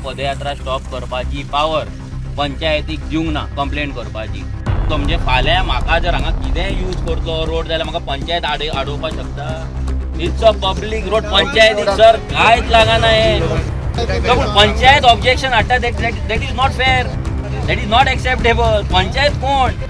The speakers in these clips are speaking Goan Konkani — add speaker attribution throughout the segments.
Speaker 1: पदयात्रा स्टॉप करपाची पावर पंचायतीक दिवंक ना कंप्लेन करपाची. तो म्हणजे फाल्यां म्हाका जर हांगा कितेंय यूज करतलो रोड जाल्यार म्हाका पंचायत आडोवपाक शकता. It's a public road. पंचायतीक सर कांयच लागना हें. पूण पंचायत ऑब्जेक्शन हाडटा, that is not fair, that is not acceptable. Panchayat कोण?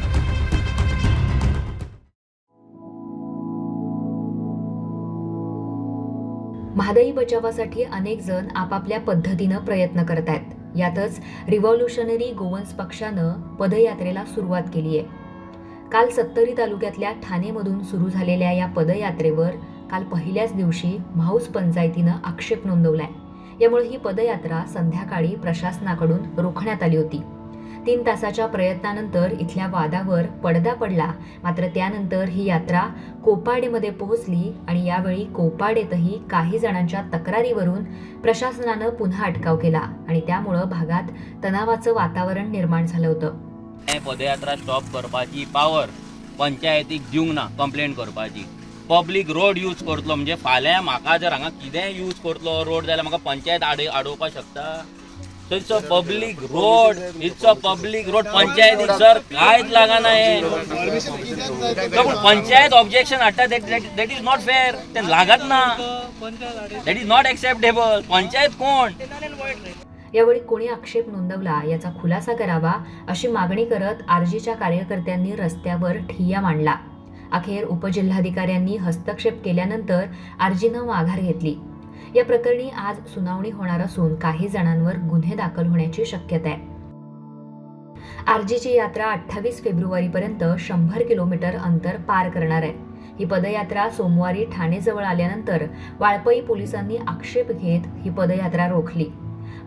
Speaker 2: म्हादई बचावासाठी अनेक जण आपापल्या पद्धतीनं प्रयत्न करत आहेत. यातच रिव्हॉल्युशनरी गोवन्स पक्षानं पदयात्रेला सुरुवात केली आहे. काल सत्तरी तालुक्यातल्या ठाणेमधून सुरू झालेल्या या पदयात्रेवर काल पहिल्याच दिवशी म्हाऊस पंचायतीनं आक्षेप नोंदवलाय. यामुळे ही पदयात्रा संध्याकाळी प्रशासनाकडून रोखण्यात आली होती. 3 तासाच्या प्रयत्नानंतर इथल्या वादावर पडदा पडला. मात्र त्यानंतर ही यात्रा कोपार्डेमध्ये पोहोचली आणि यावेळी कोपार्डेतही काही जणांच्या तक्रारीवरून प्रशासनानं पुन्हा अटकाव केला आणि त्यामुळं भागात तणावाचं वातावरण निर्माण झालं होतं.
Speaker 1: पदयात्रा स्टॉप करपाची पावर पंचायतीक दिवंक ना कंप्लेन करपाची. पब्लीक रोड यूज करतलो म्हणजे फाल्यां म्हाका जर हांगा कितेंय यूज करतलो रोड जाल्यार म्हाका पंचायत आडोवपाक शकता. So it's a public road, it's a public road. पंचायतीक सर कांयच लागना हें. पूण पंचायत ऑब्जेक्शन हाडटा, that is not fair. तें लागत ना, that is not acceptable. Panchayat कोण?
Speaker 2: यावेळी कोणी आक्षेप नोंदवला याचा खुलासा करावा अशी मागणी करत आरजीच्या कार्यकर्त्यांनी रस्त्यावर ठिय्या मांडला. अखेर उपजिल्हाधिकाऱ्यांनी हस्तक्षेप केल्यानंतर आरजीनं माघार घेतली. या प्रकरणी आज सुनावणी होणार असून काही जणांवर गुन्हे दाखल होण्याची शक्यता आहे. आरजीची यात्रा 28 फेब्रुवारीपर्यंत 100 किलोमीटर अंतर पार करणार आहे. ही पदयात्रा सोमवारी ठाणेजवळ आल्यानंतर वाळपई पोलिसांनी आक्षेप घेत ही पदयात्रा रोखली.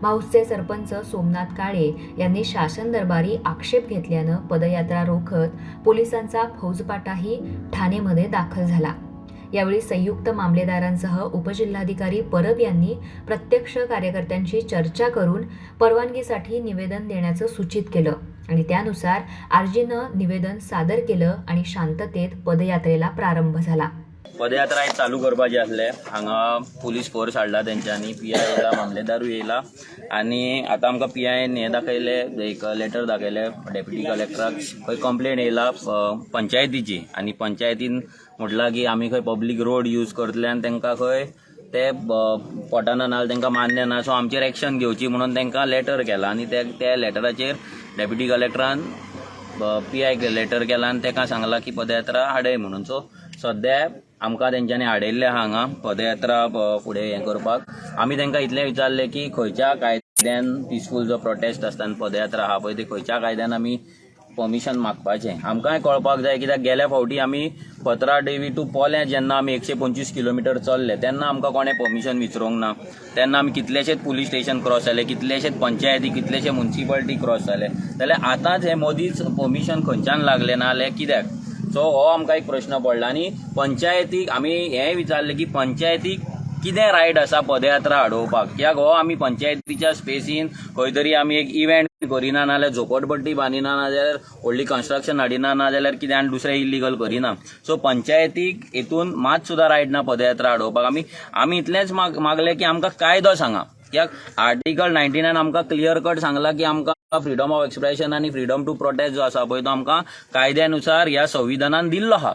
Speaker 2: माऊसचे सरपंच सोमनाथ काळे यांनी शासन दरबारी आक्षेप घेतल्यानं पदयात्रा रोखत पोलिसांचा फौजपाटाही ठाणेमध्ये दाखल झाला. यावेळी संयुक्त मामलेदारांसह उपजिल्हाधिकारी परब यांनी प्रत्यक्ष कार्यकर्त्यांशी चर्चा करून परवानगीसाठी निवेदन देण्याचं सूचित केलं आणि त्यानुसार आरजीनं निवेदन सादर केलं आणि शांततेत पदयात्रेला प्रारंभ झाला.
Speaker 1: पदयात्रा आयज चालू करपाची आसले. हांगा पुलीस फोर्स हाडला तेंच्यांनी, पी I येयला, मामलेदारूय येयला आनी आतां आमकां पी आयन हें दाखयलें, एक लेटर दाखयलें डेप्युटी कलेक्टराक. खंय कंप्लेन येयला पंचायतीची आनी पंचायतीन म्हटलां की आमी खंय पब्लीक रोड यूज करतले आनी तांकां खंय ते पोटाना ना, तांकां मान्य ना, सो आमचेर एक्शन घेवची म्हणून तांकां लेटर केला आनी त्या लेटराचेर डेप्युटी कलेक्टरान पी आयक लेटर केला आनी ताका सांगलां की पदयात्रा हाडय म्हणून. सो सद्या आमकां तेंच्यांनी हाडयल्लें आहा हांगा पदयात्रा फुडें हें करपाक. आमी तांकां इतलें विचारलें की खंयच्या कायद्यान पिसफूल जो प्रोटेस्ट आसता आनी पदयात्रा आहा पळय ती खंयच्या कायद्यान आमी परमिशन मागपाचें आमकांय कळपाक जाय. कित्याक गेल्या फावटी आमी पत्रादेवी टू पोल्यां जेन्ना आमी 125 किलोमिटर चल्ले तेन्ना आमकां कोणें परमिशन विचारूंक ना. तेन्ना आमी कितलेशेच पुलीस स्टेशन क्रॉस जाले, कितलेशेच पंचायती, कितलेशे मुन्सिपालिटी क्रॉस जाले. जाल्यार आतांच हे मदींच परमिशन खंयच्यान लागलें ना जाल्यार कित्याक? सो हो आमकां एक प्रश्न पडला. आनी पंचायतीक आमी हेंय विचारलें की पंचायतीक कितें रायट आसा पदयात्रा हाडोवपाक? कित्याक हो आमी पंचायतीच्या स्पेसीन खंय तरी आमी एक इव्हेंट करिना, नाजाल्यार झोपडपट्टी बांदिना, नाजाल्यार व्हडली कन्स्ट्रक्शन हाडिना, नाजाल्यार कितें आनी दुसरें इलिगल करिना. सो पंचायतीक हितून मात सुद्दां रायट ना पदयात्रा हाडोवपाक. आमी इतलेंच मागलें की आमकां कायदो सांगा. कित्याक आर्टिकल 99 आमकां क्लियर कट सांगला की आमकां फ्रिडम ऑफ एक्सप्रेशन आनी फ्रिडम टू प्रोटेस्ट जो आसा पळय तो आमकां कायद्यानुसार ह्या संविधानान दिल्लो आहा.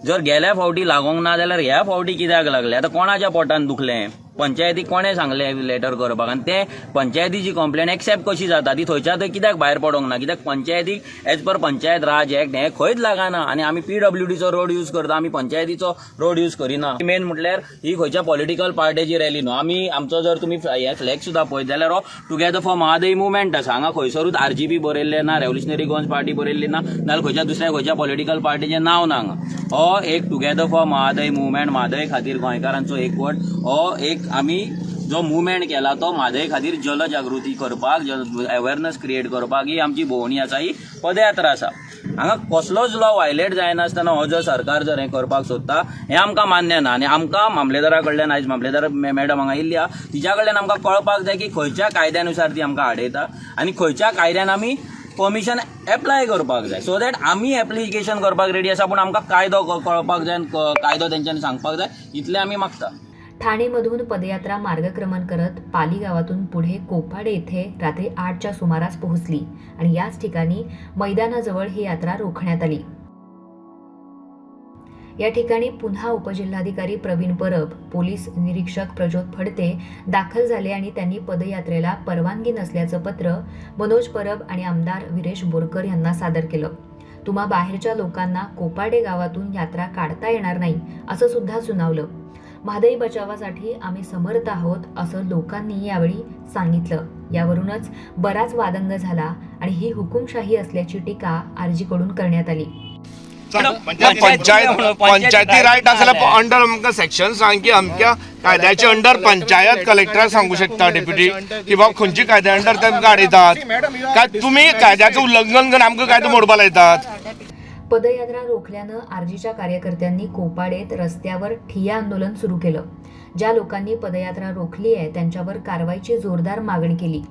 Speaker 1: जर गेल्या फावटी लागोंक ना जाल्यार ह्या फावटी कित्याक लागले? आतां कोणाच्या पोटान दुखलें? पंचायतीक कोणें सांगलें लेटर करपाक? आनी ते पंचायतीची कंप्लेन एक्सेप्ट कशी जाता? ती थंयच्या थंय कित्याक भायर पडोंक ना? कित्याक पंचायतीक as per panchayat Raj act हें खंयच लागना. आनी आमी पीडब्ल्यूडीचो रोड यूज करता, आमी पंचायतीचो रोड यूज करिना. मेन म्हटल्यार ही खंयच्या पॉलिटिकल पार्टीची रॅली न्हू. आमी आमचो जर तुमी हे फ्लॅग सुद्दां पळयत जाल्यार हो टुगेदर फॉर महादय मुवमेंट आसा. हांगा खंयसरूच आरजीपी बरयल्लें ना, रेव्होल्युशनरी गोवन्स पार्टी बरयल्ली ना, नाजाल्यार खंयच्या दुसऱ्या खंयच्या पॉलिटिकल पार्टीचें नांव ना हांगा. हो एक together for Mahadayi movement, Mhadei खातीर गोंयकारांचो एकवट. हो एक आमी जो मुवमेंट केला तो म्हादय खातीर जनजागृती करपाक, अवेरनस क्रिएट करपाक ही आमची भोंवणी आसा, ही पदयात्रा आसा. हांगा कसलोच लॉ वायलेट जायनासतना हो जो सरकार जर हें करपाक सोदता हें आमकां मान्य ना. आनी आमकां मामलेदारा कडल्यान, आयज मामलेदार मॅडम हांगा येयल्ली आहा, तिच्या कडल्यान आमकां कळपाक जाय की खंयच्या कायद्यानुसार ती आमकां हाडयता आनी खंयच्या कायद्यान आमी परमिशन एप्लाय करपाक जाय, सो that आमी एप्लिकेशन करपाक रेडी आसा. पूण आमकां कायदो कळपाक जाय आनी कायदो तेंच्यांनी सांगपाक जाय, इतलें आमी मागता.
Speaker 2: ठाणेमधून पदयात्रा मार्गक्रमण करत पाली गावातून पुढे कोपाडे येथे रात्री 8च्या सुमारास पोहोचली आणि याच ठिकाणी मैदानाजवळ ही यात्रा रोखण्यात आली. या ठिकाणी पुन्हा उपजिल्हाधिकारी प्रवीण परब, पोलीस निरीक्षक प्रज्योत फडते दाखल झाले आणि त्यांनी पदयात्रेला परवानगी नसल्याचं पत्र मनोज परब आणि आमदार विरेश बोरकर यांना सादर केलं. तुम्हा बाहेरच्या लोकांना कोपाडे गावातून यात्रा काढता येणार नाही, असं सुद्धा सुनावलं. म्हादई बचावासाठी आम्ही समर्थ आहोत, असं लोकांनी यावेळी सांगितलं. यावरूनच बराच वादंग झाला आणि ही हुकुमशाही असल्याची टीका आरजीकडून करण्यात आली.
Speaker 3: पंचायत पंचायती रायट आसल्यार अंडर आमकां सेक्शन सांग की अमक्या कायद्याच्या अंडर पंचायत कलेक्टराक सांगू शकता डेप्युटी की बाबा खंयच्या कायद्या अंडर ते काडयतात, काय तुमी कायद्याचें उल्लंघन करून आमकां कायदो मोडपा लायतात.
Speaker 2: पदयात्रा रोखल्यानं आरजीच्या कार्यकर्त्यांनी कोपाडेत रस्त्यावर ठिय्या आंदोलन सुरू केलं. ज्या लोकांनी पदयात्रा रोखली आहे त्यांच्यावर कारवाईची जोरदार मागणी केली.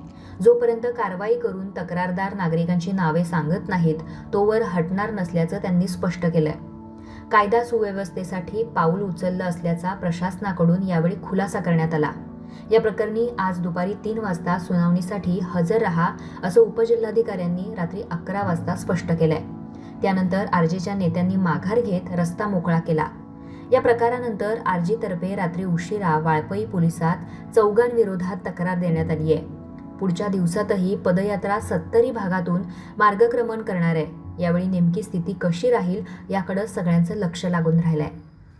Speaker 2: जोपर्यंत कारवाई करून तक्रारदार नागरिकांची नावे सांगत नाहीत, तोवर हटणार नसल्याचं त्यांनी स्पष्ट केलंय. कायदा सुव्यवस्थेसाठी पाऊल उचललं असल्याचा प्रशासनाकडून यावेळी खुलासा करण्यात आला. या प्रकरणी आज दुपारी 3 वाजता सुनावणीसाठी हजर रहा, असं उपजिल्हाधिकाऱ्यांनी रात्री 11 वाजता स्पष्ट केलंय. त्यानंतर आरजीच्या नेत्यांनी माघार घेत रस्ता मोकळा केला. या प्रकारानंतर आरजीतर्फे रात्री उशिरा वाळपई पोलिसात चौघांविरोधात तक्रार देण्यात आली आहे. पुढच्या दिवसातही पदयात्रा 70 भागातून मार्गक्रमण करणार आहे. यावेळी नेमकी स्थिती कशी राहील, याकडं सगळ्यांचं लक्ष लागून राहिलंय.